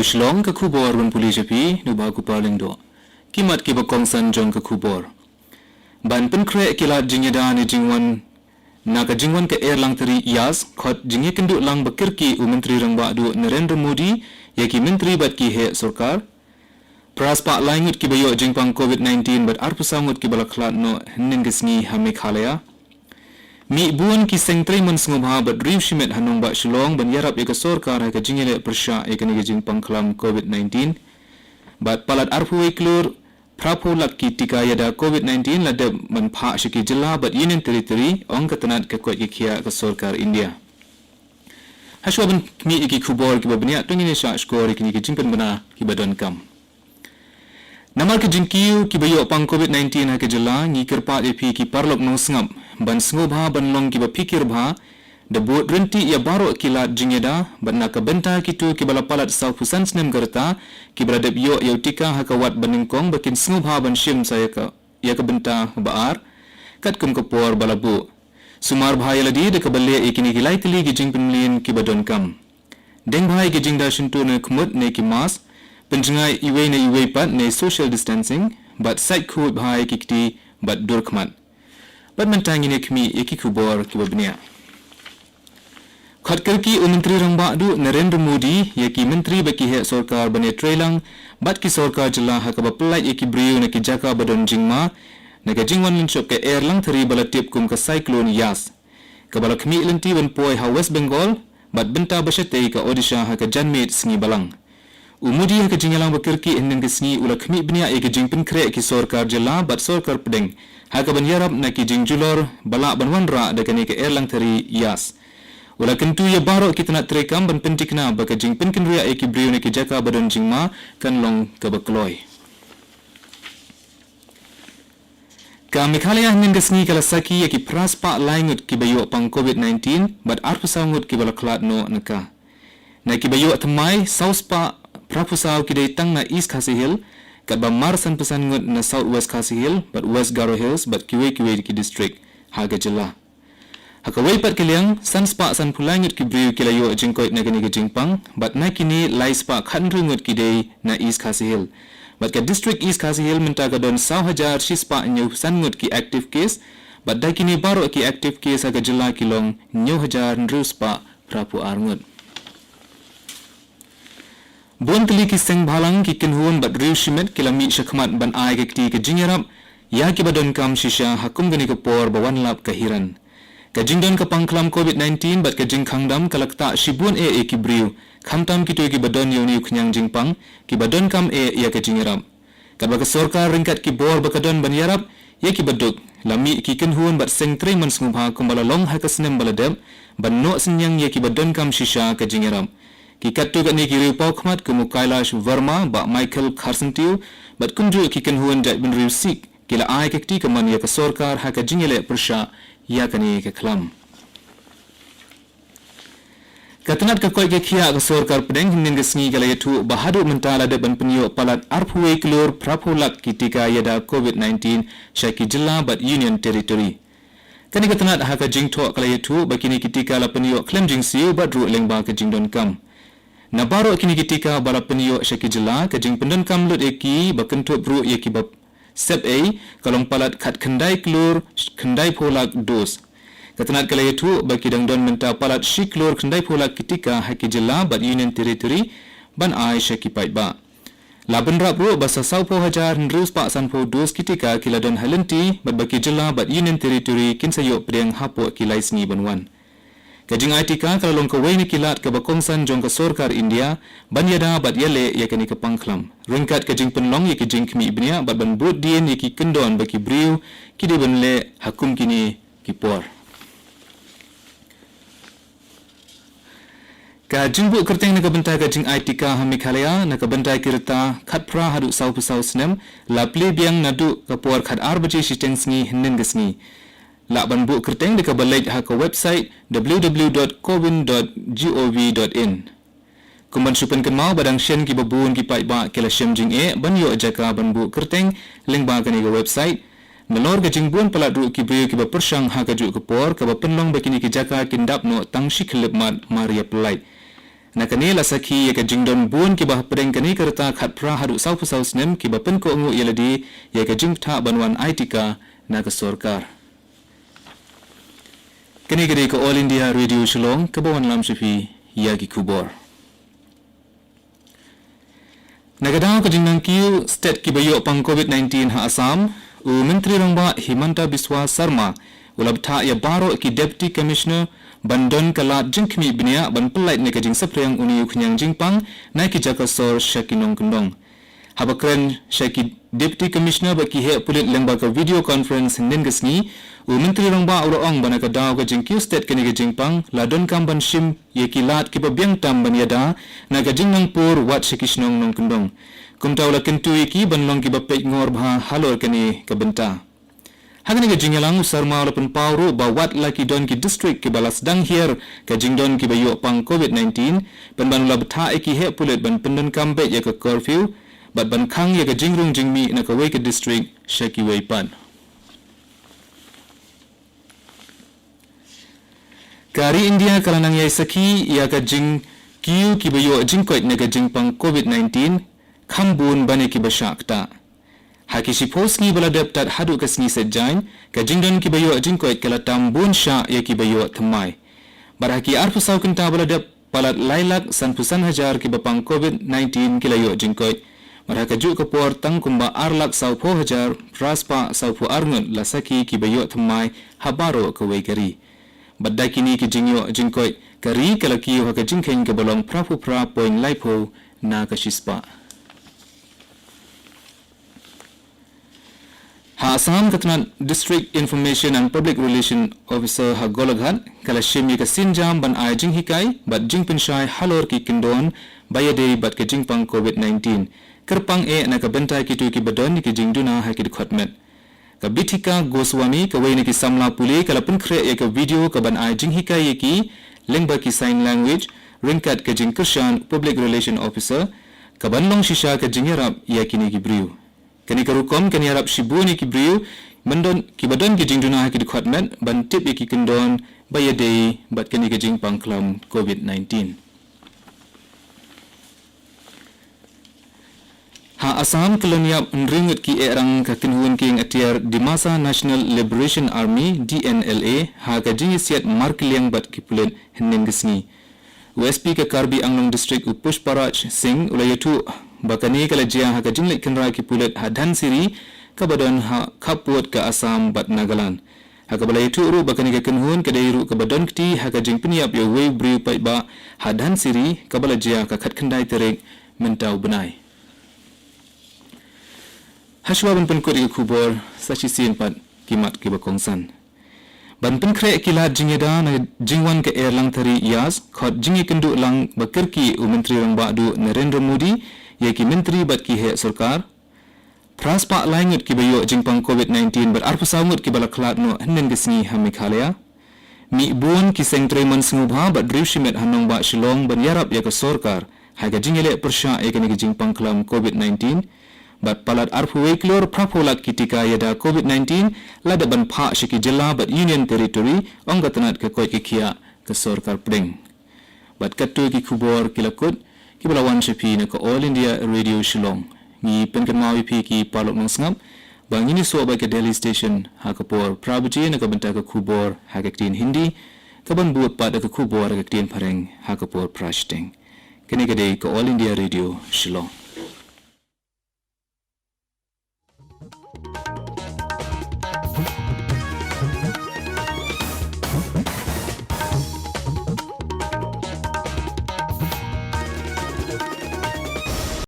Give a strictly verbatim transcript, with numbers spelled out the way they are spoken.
Shillong, ka khubor ban pule sha phi da u Bah Kupar Lyngdoh. Ki mat kiba kongsan jong ka khubor. Ban pynkhreh ki lad jingïada ne jingwan na ka jingwan ka Erlangthari Yas, khot jingïakynduh lang ba kyrkieh u Myntri Rangbah Duh Narendra Modi ïa ki myntri bad ki heh sorkar. Phra spah lai ngut kiba ïoh jingpang COVID nineteen bad arphew saw ngut kiba la khlad noh hynnin ka sngi ha Meghalaya. Mih bun ki seng treimon sngewbha bad riew shimet ha nongbah Shillong ban ïarap ïa ka sorkar ha ka jingïaleh pyrshah ïa kane ka jingpang khlam COVID nineteen. Bad palat arphew wei klur phraphew lak ki tika ïada COVID nineteen la dep ban phah sha ki jylla bad Union Territory, ong ka tnat ka koit ka khiah ka sorkar India. Hashwa ban khmih ïa ki khubor kiba bniah, to ngin ïa shah shkor ïa kine ki jingpynbna kiba donkam. Namar ka jingkiew kiba ïoh pang COVID nineteen ha ka jylla, ngi kyrpad ïa phi ki paralok nongsngap ban sngewbha ban long kiba phikir bha, da bud ryntih ïa baroh ki lad jingïada, bad na ka bynta kito kiba la palat sawphew san snem ka rta kiba la dep ïoh ïa u tika ha ka wad banyngkong, ba kin sngewbha ban shim sa ïa ka, ïa ka bynta ba ar katkum ka por ba la buh. Sumar bha ïa lade da kaba leh ïa kine ki lai tylli ki jingpynmlien kiba donkam. Deng bha ïa ki jingda shyntur ne khmut ne ki mask, pynjngai iwei na iwei pat ne social distancing, bad sait khuid bha ïa ki kti bad dur khmat. Bad mynta ngin ïa khmih ïa ki khubor kiba bniah. Khot kyrkieh u Myntri Rangbah Duh Narendra Modi ïa ki myntri bad ki heh sorkar ban ïatreilang bad ki sorkar jylla ha kaba pyllait ïa ki briew na ki jaka ba don jingma na ka jingwan lynshop ka Erlangthari ba la tip kum ka Cyclone Yas, kaba la khmih lynti ban poi ha West Bengal bad bynta ba shatei ka Odisha ha ka janmiet sngi Balang. U Modi ha ka jingïalang ba kyrkieh hynnin ka sngi u la khmih bniah ïa ka jingpynkhreh ki sorkar jylla bad sorkar pdeng ha kaban ïarap na ki jingjulor ba lah ban wanrah da kane ka Erlangthari Yas. U la kyntu ïa baroh ki tnat treikam ban pynthikna ba ka jingpynkynriah ïa ki briew na ki jaka ba don jingma kan long kaba kloi. Ka Meghalaya hynnin ka sngi ka la sakhi ïa ki phra spah lai ngut kiba ïoh pang COVID nineteen bad arphew saw ngut kiba la khlad noh na ka. Na kiba ïoh thymmai, saw spah phraphew saw ki dei tang na East Khasi Hills, katba mar sanphew san ngut na South West Khasi Hills bad West Garo Hills bad kiwei kiwei ki district ha ka jylla. Ha kawei pat ka liang, san spah sanphew lai ngut ki briew ki la ïoh jingkoit na kane ka jingpang, bad na kine lai spah khathynriew ngut ki dei na East Khasi Hills. Bad ka district East Khasi Hills mynta ka don saw hajar shi spah hynñiew san ngut ki active case, bad da kine baroh ki active case ha ka jylla ki long hynñiew hajar hynriew spah phraphew ar ngut. Bun tylli ki seng bhalang, ki kynhun bad riew shimet ki la mih shakhmat ban ai ka kti ka jingïarap ïa kiba donkam shisha ha kum kane ka por ba wan lap ka hiran. Ka jingdon ka pangkhlam COVID nineteen bad ka jingkhang dam ka la ktah shibun eh ïa ki briew, khamtam kito kiba don ïa une u khñiang jingpang, kiba donkam eh ïa ka jingïarap. Katba ka sorkar ryngkat ki bor ba ka don ban ïarap ïa kiba duk, la mih ki kynhun bad seng trei mon sngewbha kumba la long ha ka snem ba la dep, ban noh synñiang ïa kiba donkam shisha ka jingïarap. Ki katto katne ki riew paw khmat kum u Kailash Verma, Bah Michael Kharsyntiew bad kumjuh ki kynhun jaitbynriew Sikh ki la ai ka kti kamon ïa ka sorkar ha ka jingïaleh pyrshah ïa kane ka khlam. Ka tnat ka koit ka khiah ka sorkar pdeng hynnin ka sngi ka la ïathuh ba haduh mynta la dep ban pynïoh palat arphew wei klur phraphew lak ki tika ïada COVID nineteen sha ki jylla bad Union Territory. Kane ka tnat ha ka jingthoh ka la ïathuh ba kine ki tika la pynïoh khlem jingsiew bad ruh lyngba ka jingdonkam. Na baroh kine ki tika ba la pynïoh sha ki jylla, ka jingpyndonkam lut ïa ki ba kynthup ruh ïa kiba sep ei ka long palat khatkhyndai klur khyndaiphew lak dos. Ka tnat ka la ïathuh ba ki dang don mynta palat shi klur khyndaiphew lak ki tika ha ki jylla bad Union Territory ban ai sha ki paidbah. La bynrap ruh ba sa sawphew hajar hynriew spah sanphew dos ki tika ki la don ha lynti, bad ba ki jylla bad Union Territory kin sa ïoh pdiang hapoh ki lai sngi ban wan. Ka jingai tika ka la long kawei na ki lad kaba kongsan jong ka sorkar India ban ïada bad ïaleh ïa kane ka pangkhlam, ryngkat ka jingpynlong ïa ki jingkhmih bniah bad ban bud dien ïa ki kyndon ba ki briew ki dei ban leh ha kum kine ki por. Ka jingbuh kyrteng na ka bynta ka jingai tika ha Meghalaya na ka bynta ki rta khatphra haduh sawphew saw snem la plie biang naduh ka por khatar baje shiteng sngi hynnin ka sngi. Lah ban buh kyrteng da kaba leit ha ka website w w w dot cowin dot gov dot in. Kum ban shu pynkynmaw ba dang shen kiba bun ki paidbah ki la shem jingeh ban ïoh jaka ban buh kyrteng lyngba kane ka website. Nalor ka jingbun palat ruh ki briew kiba pyrshang ha kajuh ka por, kaba pynlong ba kine ki jaka kin dap noh tang shi khyllipmat mar ïa pyllait. Na kane la sakhi ïa ka jingdon bun kiba hapdeng kane ka rta khatphra haduh sawphew saw snem kiba pynkohnguh ïa lade ïa ka jingbthah ban wan ai tika na ka sorkar. Kane ka dei ka All India Radio Shillong kaba wanlam sha phi ïa ki khubor. Na ka daw ka jingnang kiew stet kiba ïoh pang covid nineteen ha Assam, u Myntri Rangbah Himanta Biswa Sarma u la bthah ïa baroh ki Deputy Commissioner ban don ka lad jingkhmih bniah ban pyllait na ka jingsaphriang une u khñiang jingpang na ki jaka sor sha ki nongkyndong. Haba kren sha ki Deputy Commissioner bad ki heh pulit lyngba ka video conference hynnin ka sngi, u Myntri Rangbah u la ong ba na ka daw ka jingkiew stet kane ka jingpang la donkam ban shim ïa ki lad kiba biang tam ban ïada na ka jingnang pur wat sha ki shnong nongkyndong. Kumta u la kyntu ïa ki ban long kiba peit ngor bha halor kane ka bynta. Ha kane ka jingïalang u Sarma u la pynpaw ruh ba wat la ki don ki district kiba la sdang hiar ka jingdon kiba ïoh pang covid nineteen, pynban u la bthah ïa ki heh pulit ban pyndonkam beit ïa ka curfew bad ban khang ïa ka jingrung jingmih na kawei ka district sha kiwei pat. Ka ri India ka la nang ïai sakhi ïa ka jingkiew kiba ïoh jingkoit na ka jingpang covid nineteen, kham bun ban ïa kiba shah ktah. Ha ki shiphew sngi ba la dep tad haduh ka sngi Saitjaiñ, ka jingdon kiba ïoh jingkoit ka la tam bun shah ïa kiba ïoh thymmai. Bad ha ki arphew saw kynta ba la dep, palat lai lak sanphew san hajar kiba pang covid nineteen ki la ïoh jingkoit. Bad ha kajuh ka por tang kumba ar lak sawphew hajar phra spah sawphew ar ngut la sakhi kiba ïoh thymmai ha baroh kawei ka ri. Bad da kine ki jingïoh jingkoit, ka ri ka la kiew ha ka jingkheiñ kaba long phraphew phra point laiphew na ka shispah. Ha Assam, ka tnat District Information and Public Relation Officer ha Golaghat ka la shim ïa ka sienjam ban ai jinghikai bad jingpynshai halor ki kyndon ba ïadei bad ka jingpang covid nineteen, kyrpang eh na ka bynta kito kiba don ïa ki jingduna ha ki dkhot met. Ka Bithika Goswami, kawei na ki samla pule, ka la pynkhreh ïa ka video kaban ai jinghikai ïa ki lyngba ki sign language, ryngkat ka jingkyrshan Public Relation Officer, kaban long shisha ka jingïarap ïa kine ki briew. Kane ka rukom kan ïarap shibun ïa ki briew ban don, kiba don ki jingduna ha ki dkhot met ban tip ïa ki kyndon ba ïadei bad kane ka jingpang khlam covid nineteen. Ha Assam, ka lynïap hynriew ngut ki ehrang ka kynhun kieng atiar Dimasa National Liberation Army, D N L A, ha ka jingïasiat markylliang bad ki pulit hynnin ka sngi. U S P ka Karbi Anglong District, u Pushparaj Singh, u la ïathuh ba kane ka la jia ha ka jingleit khynra ki pulit ha Dhansiri, kaba don ha khappud ka Assam bad Nagaland. Ha kaba la ïathuh ruh ba kane ka kynhun ka dei ruh kaba don kti ha ka jingpynïap ïa uwei u briew paidbah ha Dhansiri, kaba la jia ka khatkhyndai tarik mynta u bnai. Hashwa ban pynkut ïa ka khubor, sa shisien pat ki mat kiba kongsan. Ban pynkhreh ki lad jingïada na jingwan ka Air Langthari Yas, khot jingïakynduh lang ba kyrkieh u Myntri Rangbah Duh Narendra Modi ïa ki myntri bad ki heh sorkar. Phra spah lai ngut kiba ïoh jingpang covid nineteen bad arphew saw ngut kiba la khlad noh hynnin ka sngi ha Meghalaya. Mih bun ki seng trei mon sngewbha bad riewshimet ha nongbah Shillong ban ïarap ïa ka sorkar ha ka jingïaleh pyrshah ïa kane ka jingpang khlam covid nineteen. Bad palat arphew wei klur phraphew lak ki tika ïada covid nineteen la dep ban phah sha ki jylla bad Union Territory, ong ka tnat ka koit ka khiah ka sorkar pdeng. Bad katto ki khubor ki la kut kiba la wan sha phi na ka All India Radio Shillong. Ngi pynkynmaw ïa phi ki paralok nongsngap ba ngin ïasoh bad ka Delhi Station ha ka por phra baje na ka bynta ka khubor ha ka ktien Hindi, kaban bud pat da ka khubor ha ka ktien Phareng ha ka por phra shiteng. Kane ka dei ka All India Radio Shillong.